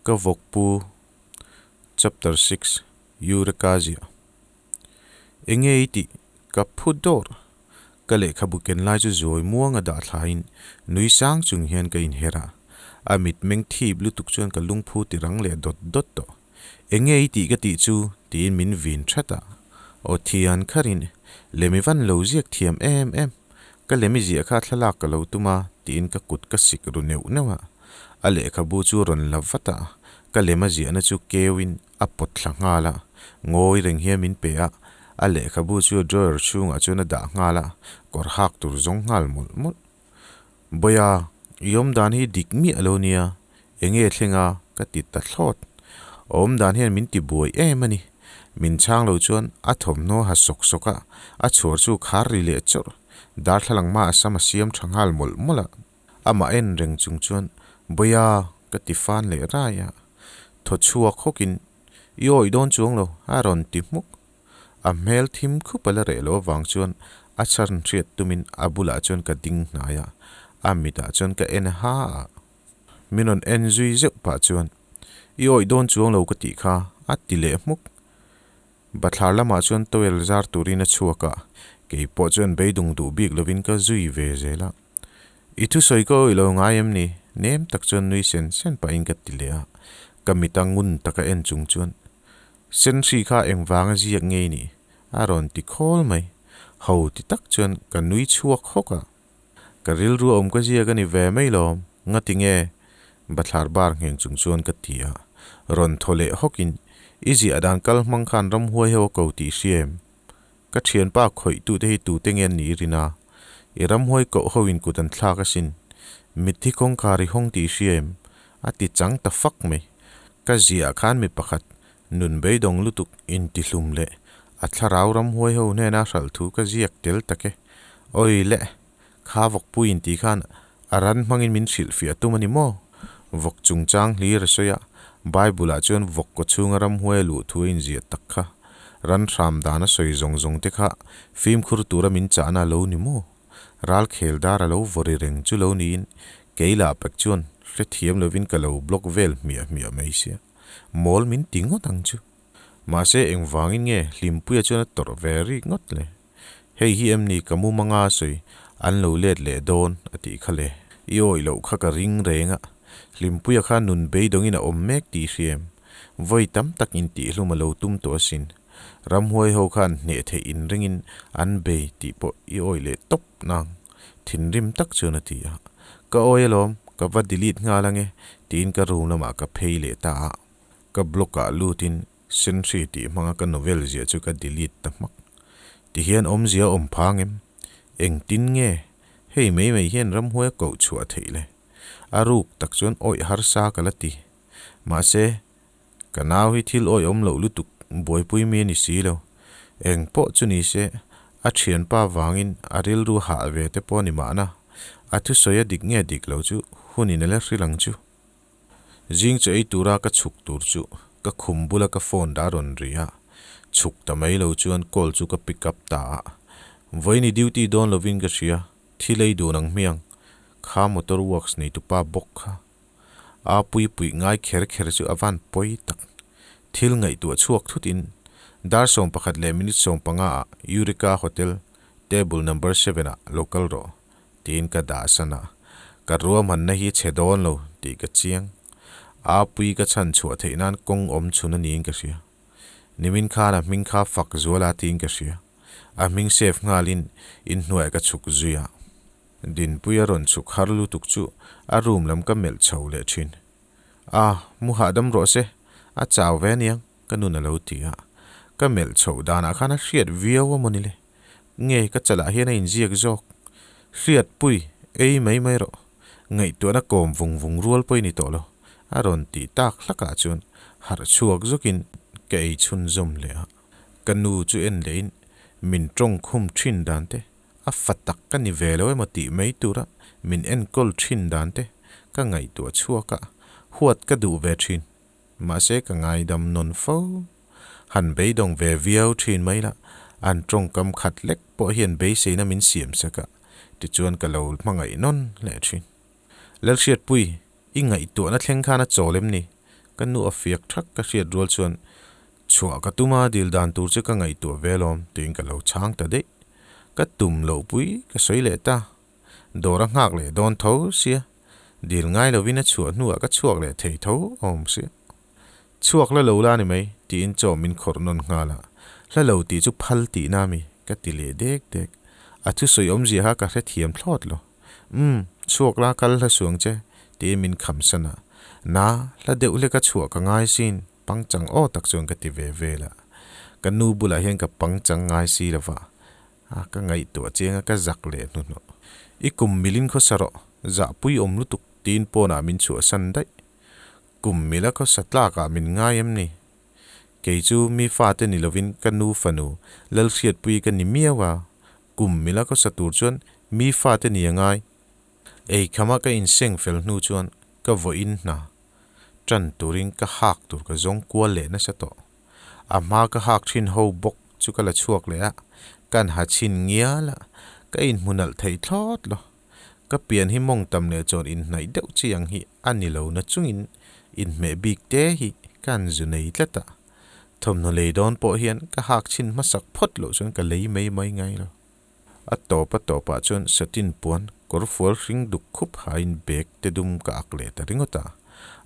Ka vawkpu Chapter 6 Eureka ziah Enge i tih? Ka phu dawr. Ka lehkhabu ken lai chu zawi muanga dah thlaiin nui sang chung hian ka inher a. A mitmeng thip lutuk chuan ka lungphu ti rang leh dawt dawt tawh. Enge i tih ka tih chu? tiin min vin that a. Aw thian kharin, lem i van lo ziak thiam em em. Ka lem i ziah kha thlalak ka lo tum a, tiin ka kut ka sik ru neuh neuh a. A lehkhabu chu rawn la vat a, ka lem a ziahna chu keuin a pawt thla nghal a. Ngawi reng hian min pe a, a lehkhabu chu drawer chhungah chuan a dah nghal a, kawr hak tur zawng nghal mawlh mawlh. Bawia, i awm dan hi dik miah lo nia, enge thleng a? ka ti ta thlawt. A awm dan hian min ti buai em a ni. Min chhang lo chuan a thawmhnaw ha sawk sawk a, a chhuar chu khar ri leh chawrh. Darthlalang hma a sam a siam tha nghal mawlh mawlh a. Amah en reng chung chuan, Bawia, ka ti fan leh rai a. Thaw chhuak hawkin, I awih dawn chuang lo, a rawn ti hmuk. A hmel thim khup a la reh loh avang chuan a chhan hriat tumin a bulah chuan ka ding hnai a, a mitah chuan ka en ha a. Min rawn en zui zeuh pah chuan, I awih dawn chuang lo ka tih kha, a ti leh hmuk. Bathlar lamah chuan towel zar turin a chhuak a, kei pawh chuan beidung duh bik lovin ka zui ve zel a. I thusawi ka awih lo ngai em ni? Nem tak chuan nui sen sen pahin ka ti leh a, ka mita ngun taka en chung chuan, Senhri kha engvanga ziak ngei ni? a rawn ti khawl mai. Ho ti tak chuan ka nui chhuak hawk a. Ka rilru a awm ka ziak a ni ve mai lawm, ngati nge? Bathlar bar ngheng chung chuan ka ti a. Rawn thaw leh hawkin, I ziah dan kal hmang khan ramhuai ho a ko tih hria em? Ka thianpa khawihtute hi tute nge an nih rin a? I ramhuai koh ho in kut an thlak asin. Mitthi kawngkhar i hawng tih hria em? A ti chang ta fak mai. Ka ziah khan mi pakhat nun beidawng lutuk intihlum leh a thlarau ramhuai ho hnena hralh thu ka ziak tel tak e. Awi le, kha vawkpui inti khan a ran hmangin min hrilhfiah tum a ni maw? Vawk chungchang hlir a sawi a, Bible-ah chuan vawk kaw chhunga ramhuai a luh thu a inziah tak kha. Ran hram dan a sawi zawng zawng te kha fimkhur tura min chahna a lo ni maw? Ral khel dar a lo vawri reng chu lo niin kei lah pek chuan hrethiam lovin ka lo block vel hmiah hmiah mai sia. Mawl min ti ngawt ang chu. Mahse engvangin nge Hlimpuia chuan a tawrh ve rik ngawt le? Hei hi em ni ka mumanga sawi an lo let leh dawn a tih kha le. I awih loh kha ka ring reng a, Hlimpuia kha nun beidawngin a awm mek tih hria em? Vawi tam tak intihhlum a lo tum tawh asin. Ramhuai ho khan hneh theih inringin an bei tih pawh i awih leh tawp nang. Thinrim tak chuan a ti a. Ka awi alawm, ka va delete nghal ange tiin ka room lamah ka phei leh ta a. Ka blog ah lutin Senhri tih hmanga ka novel ziah chu ka delete ta hmak. Tihian awmzia a awm phang em? Engtin nge hei mai mai hian ramhuai a koh chhuah theih le? A ruk tak chuan awih harsa ka la ti. Mahse, ka nau hi thil awih awm loh lutuk buaipui mi a ni si lo. Eng pawh chu ni se, a thianpa vangin a rilru hah ve te pawh a ni mahna. A thusawi a dik nge dik lo chu hunin a la hrilh ang chu. Zing chu ei tura ka chhuk tur chu ka khum bula ka phone dah rawn ri a, chhuk ta mai lo chuan call chu ka pick up ta a. Vawiini duty dawn lovin ka hria, thil ei dun ang hmiang, kha motor works neitupa bawk kha. A pui puih ngai kher kher chu a van pawi tak. Thil ngaihtuah chhuak thutin dar 11 leh minute 15 ah Eureka Hotel table number 7 ah lo kal rawh. Tiin ka dah san a, ka ruahmanna hi chhe dawn lo tih ka chiang. A pui ka chhan chhuah theih nan kawng awm chhun a niin ka hria. Nimin khan a hming kha fak zual a tiin ka hria. A hming save nghalin inhnuaiah ka chhuk zui a. Dinpui a rawn chhuk har lutuk chu a room lam ka melh chho leh thin. A, mu hahdam rawh se, a chau ve aniang ka nun a lo ti a. Ka melh chhoh danah khan a hriat viau a maw ni le? Nge ka chalah hian a inziak zawk? Hriatpui, ei mai mai rawh. Ngaihtuahna kawm vung vung rual pawh i ni tawh lo, a rawn tih tak hlakah chuan harh chhuak zawkin ka ei chhunzawm leh a. Ka nu chu en lehin min tawng khum thin dan te, a fa tak ka ni ve lo emaw tih mai tura min enkawl thin dan te ka ngaihtuah chhuak a, huat ka duh ve thin. Mahse ka ngaidam nawn fo. Han beidawng ve viau thin mai la, an tawngkam khat lek pawh hian beiseina min siam sak a, tichuan ka lo hmangaih nawn hle thin. Lalhriatpui, i ngaihtuahna thleng khan a chawl em ni? Ka nu a fiak thak ka hriat rual chuan chhuah ka tum a, dil dan tur che ka ngaihtuah ve alawm tiin ka lo chhang ta daih. Ka tum loh pui ka sawi leh ta. Dawr a nghak leh dawn tho sia, dil ngai lovin a chhuah hnuah ka chhuak leh thei tho awm sia. Chhuak la lo la ni mai tiin chaw min khawrh nawn nghal a, hla lo tih chu phal tihna mi ka ti leh dek dek. A thusawi awmzia kha ka hrethiam thlawt lo. Umm, chhuak la kal hla suang che tiin min khamsan a, na hla deuh hleka chhuah ka ngai sin pangchang aw tak chuan ka ti ve vel a. Ka nu bulah hian ka pangchang ngai si lo va, a ka ngaihtuah chiang a ka zak leh hnuhnawh. I kum milin khawsa rawh, zahpui awm lutuk tiin pawnah min chhuahsan daih. Kum mila khawsa tlakah min ngai em ni? Kei chu mi fate ni lovin ka nu fanu Lalhriatpui ka ni miau a, kum mila khawsa tur chuan mi fate ni a ngai. Ei khama ka inseng fel hnu chuan ka vawiin hna tan turin ka hak tur ka zawng kual leh nasa tawh. A hma ka hak thin ho bawk chu ka la chhuak leh a, kan ha chhin ngial a, ka inhmu nalh thei thlawt lo. Ka pian hi mawng tam leh chuan inhnaih deuh chi ang hi a ni lo na chungin inhmeh bik te hi ka han zu nei tlat a. Thawmhnaw lei dawn pawh hian ka hak chhin hmasak phawt loh chuan ka lei mai mai ngai lo. A tawp a tawpah chuan satin puan kawr fual hring duk khup hain bag te dum ka ak leh ta ringawt a.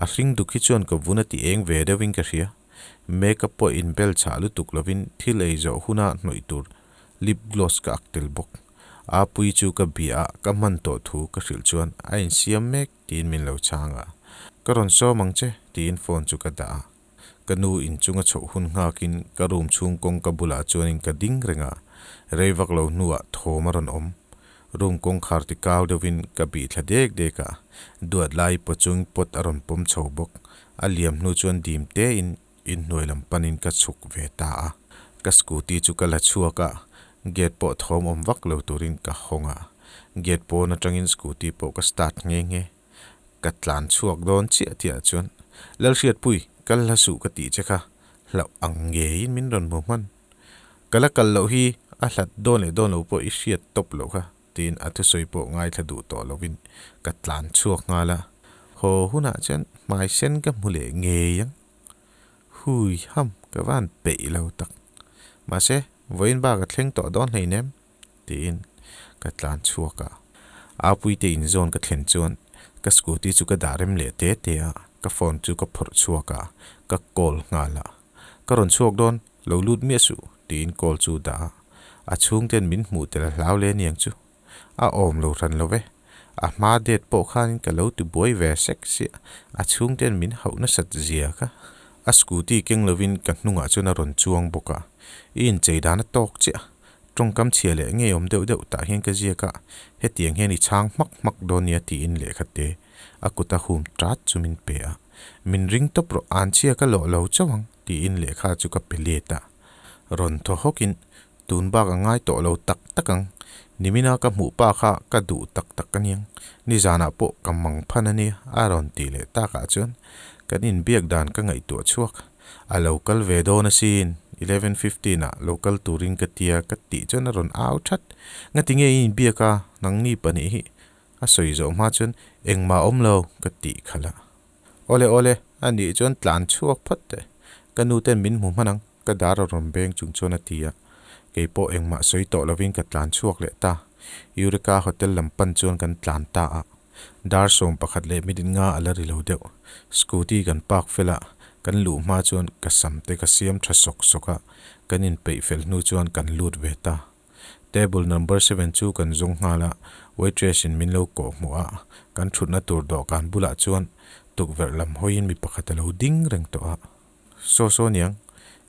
A hring duk hi chuan ka vun a ti eng ve deuhin ka hria. Makeup pawh inbel chhah lutuk lovin thil ei zawh huna hnawih tur lip gloss ka ak tel bawk. Apui chu ka bia a, ka hman tawh thu ka hrilh chuan a insiam mek tiin min lo chhang a. Ka rawn sawm ang che tiin phone chu ka dah a. Ka nu inchunga chhoh hun nghakin ka room chhung kawngka bulah chuanin ka ding reng a, rei vak lo hnuah thawm a rawn awm. Room kawngkhar ti kau deuhin ka bih thla dek dek a, duat lai pawchung pot a rawn pawm chho bawk. A liam hnu chuan dim tein inhnuai lam panin ka chhuk ve ta a. Ka scooty chu ka la chhuak a, gate pawh thawm awm vak lo turin ka hawng a. Gate pawn atangin scooty pawh ka start nghe nghe. Ka tlan chhuak dawn chiah tihah chuan, Lalhriatpui, kal hla suh ka tih che kha, hlauh ang ngeiin min rawn hmu hman. Ka la kal loh hi a hlat dawn leh dawn lo pawh i hriat tawp loh kha, tiin a thusawi pawh ngaithla duh tawh lovin ka tlan chhuak nghal a. Haw hunah chuan hmai sen ka hmu leh ngei ang. Hui ham, ka van peih lo tak. Mahse, vawiin bak a thleng tawh dawn hleinem. Tiin ka tlan chhuak a. Apuite inzawn ka thlen chuan ka scooty chu ka dah rem leh te te a, ka phone chu ka phawrh chhuak a, ka call nghal a. Ka rawn chhuak dawn, lo lut miah suh, tiin call chu dah a. A chhungten min hmuh tel a hlau le aniang chu. A awm lo hran lo ve. A hma date pawh khanin ka lo ti buai ve sek siah, a chhungten min hauh nasat zia kha. A scooty keng lovin ka hnungah chuan a rawn chuang bawk a, i inchei dan a tawk chiah. Tawngkam chhia leh ngeiawm deuh deuh tah hian ka ziak a, hetiang hian i chhang hmak hmak dawn nia tiin lehkha te a kut a hum tat chu min pe a. Min ring tawp rawh, an chhia ka lawh lo chauh ang tiin lehkha chu ka pe let a. Rawn thaw hawkin, Tun bak a ngai tawh lo tak tak ang, nimina ka hmuh pa kha ka duh tak tak a niang, nizanah pawh ka mang phan a nia a rawn tih leh takah chuan kan inbiak dan ka ngaihtuah chhuak. A lo kal ve dawn asin, 11:15 ah lo kal turin ka tia ka tih chuan a rawn au that. Ngati nge i inbiak a, nangni pahnih hi a sawi zawh hma chuan engmah awm lo ka tih khalh a. Awle awle, a nih chuan tlan chhuak phawt teh, ka nu ten min hmu hman ang, ka dar a rawn beng chung chuan a ti a. Kei pawh engmah sawi tawh lovin ka tlan chhuak leh ta. Eureka Hotel lam pan chuan kan tlan ta a. Dar 11 leh minute nga a la ri lo deuh. Scooty kan park fel a, kan luh hma chuan ka sam te ka siam tha sawk sawk a, kan inpeih fel hnu chuan kan lut ve ta. Table number seven chu kan zawng nghal a, waitress in min lo kawh hmuh a, kan thutna tur dawhkan bulah chuan tukverh lam hawiin mi pakhat a lo ding reng tawh a. Saw saw niang,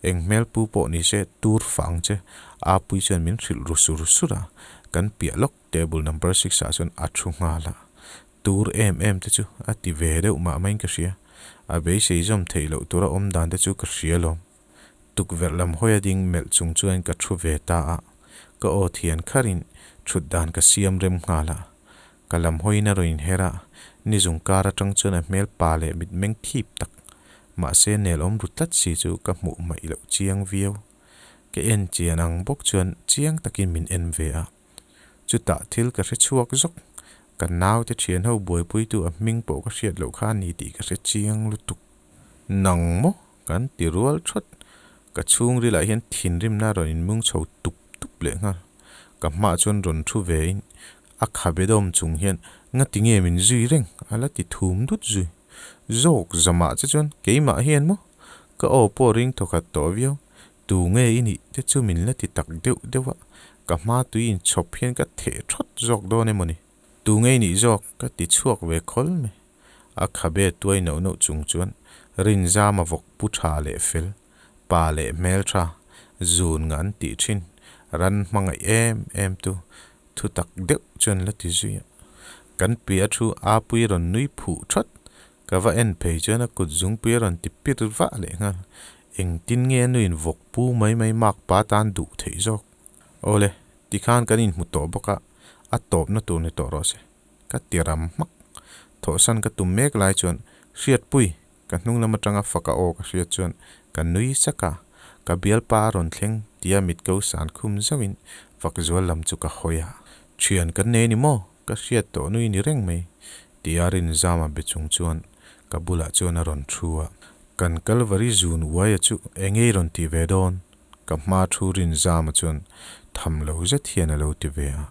eng hmel pu pawh ni se tur fah ang che, Apui chuan min hrilh ru sur sur a, kan piah lawk Table number six ah chuan a thu nghal a, tur em em te chu a ti ve deuh mah maiin ka hria. A beisei zawm theih loh tura awm dan te chu ka hria lawm. Tukverh lam hawi a ding melh chung chuan ka thu ve ta a, ka aw thian kharin thut dan ka siam rem nghal a. Ka lam hawiin a rawn inher a, nizung kar atang chuan a hmel pa leh mitmeng thip tak, mahse nelawm ru tlat si chu ka hmuh hmaih loh chiang viau. Ka en chian ang bawk chuan chiang takin min en ve a. Chutah thil ka hre chhuak zawk. Ka naute thian ho buaipuitu a hming pawh ka hriat loh kha a ni tih ka hre chiang lutuk. Nang maw? Kan ti rual thawt. Ka chhungril ah hian thinrimna a rawn inmung chho tup tup leh nghal. Ka hmaah chuan rawn thu ve in a khabe dawm chung hian ngati nge min zui reng a la ti thum dut zui. Zawk zamah che chuan keimah hian maw? Ka aw pawh ring thawkhat tawh viau. Tu nge i nih te chu min la ti tak deuh deuh a, ka hma tui inchhawp hian ka theh thawt zawk dawn emaw ni? Tu nge i nih zawk? Ka ti chhuak ve khawl mai. A khabe tuai neuh neuh chung chuan Rinzama vawk pu tha leh fel, pa leh hmel tha, zun nga an tih thin, ran hmangaih em em tu, thu tak deuh chuan la ti zui a. Kan piah thu Apui rawn nui phuh thawt, ka va en phei chuan a kut zungpui a rawn ti pir vah leh nghal. Engtin nge a nuin vawk pu mai mai mak pa tan duh theih zawk? Awle, tikhan kan inhmu tawh bawk a, a tawpna tur ni tawh rawh se. Ka ti ram hmak. Thawhsan ka tum mek lai chuan Hriatpui, ka hnung lam atanga faka aw ka hriat chuan ka nui sak a, ka bialpa a rawn thleng tia mitko san khum zauhin Fakzual lam chu ka hawi a. Thian kan nei ni maw? Ka hriat tawh nui ni reng mai tia Rinzama be chung chuan ka bulah chuan a rawn thu a. Kan Kalvari zun uaia chu engei rawn ti ve dawn? Ka hma thu Rinzama chuan tham lo zet hian a lo ti ve a.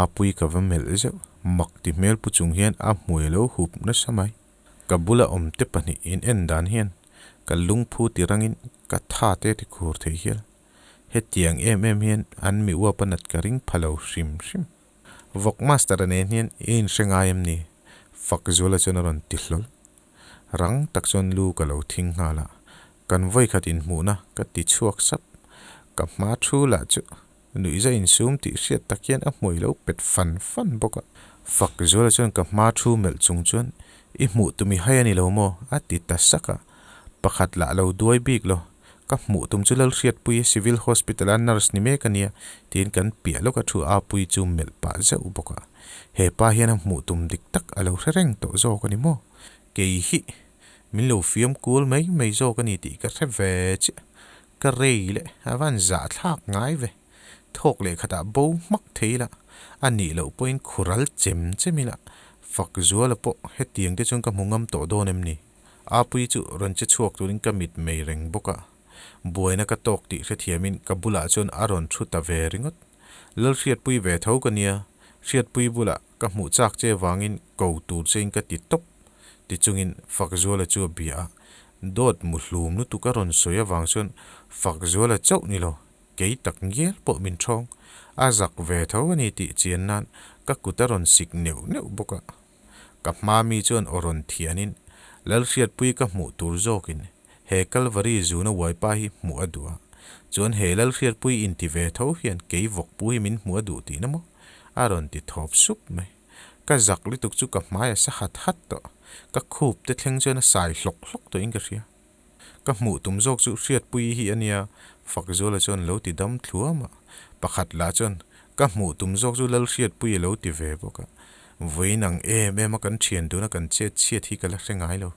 Apui ka va melh zeuh, mak ti hmel pu chung hian a hmui a lo hup nasa mai. Ka bula awm te pahnih in en dan hian ka lungphu ti rangin ka tha te ti khur thei hial. Hetiang em em hian an mi uap a nat ka ring pha lo hrim hrim. Vawk master a nen hian i inhre ngai em ni? Fakzuala chuan a rawn ti hlawl. Rang tak chuan lu ka lo thing nghal a, kan vawikhat inhmuhna ka ti chhuak sap. Ka hma thu lah chu Nuihza insum tih hriat tak hian a hmui lo pet fan fan bawk a. Fak Zuala chuan ka hma thu melh chung chuan, I hmuh tum i hai a ni lo maw? a ti ta sak a. Pakhat lah lo duai bik lo. Ka hmuh tum chu Lalhriatpuii Civil Hospital a nurse ni mek a nia, tiin kan piah lawka thu Apuii chu melh pah zeuh bawk a. He pa hian a hmuh tum dik tak a lo hre reng tawh zawk a ni maw? Kei hi min lo fiam kul mai mai zawk a ni tih ka hre ve chiah. Ka rei leh a van zah thlak ngai ve. Thawk leh khatah bo hmak thei ila, a nih loh pawhin khural chem chem ila, fak zuala pawh hetiang te chuan ka hmu ngam tawh dawn em ni? Apui chu rawn che chhuak turin ka mit mei reng bawk a, buaina ka tawk tih hrethiamin ka bulah chuan a rawn thu ta ve ringawt. Lalhriatpui ve tho ka nia, Hriatpui bulah ka hmuh chak che vangin ko tur chein ka ti tawp tichungin Fakzuala chu a bia a, dawt muhlum lutuk a rawn sawi avang chuan Fakzuala chauh ni lo, kei tak ngial pawh min thawng. A zak ve tho a ni tih chian nan ka kut a rawn sik neuh neuh bawk a. Ka hma mi chuan aw rawn thianin Lalhriatpui ka hmuh tur zawkin he Kalvari zuna uaipa hi hmuh a duh a, chuan he Lalhriatpui inti ve tho hian kei vawkpu hi min hmuh a duh tihna maw? a rawn ti thawp sup mai. Ka zak lutuk chu ka hmai a sa hat hat tawh. Ka khup te thleng chuan a sai hlawk hlawk tawhin ka hria. Ka hmuh tum zawk chu Hriatpuii hi a nia, Fakzuala chuan lo ti dam thluam a. Pakhat lah chuan ka hmuh tum zawk chu Lalhriatpuii a lo ti ve bawk a. Vawiin ang em em a kan thian duna kan chet chhiat hi ka la hre ngai lo.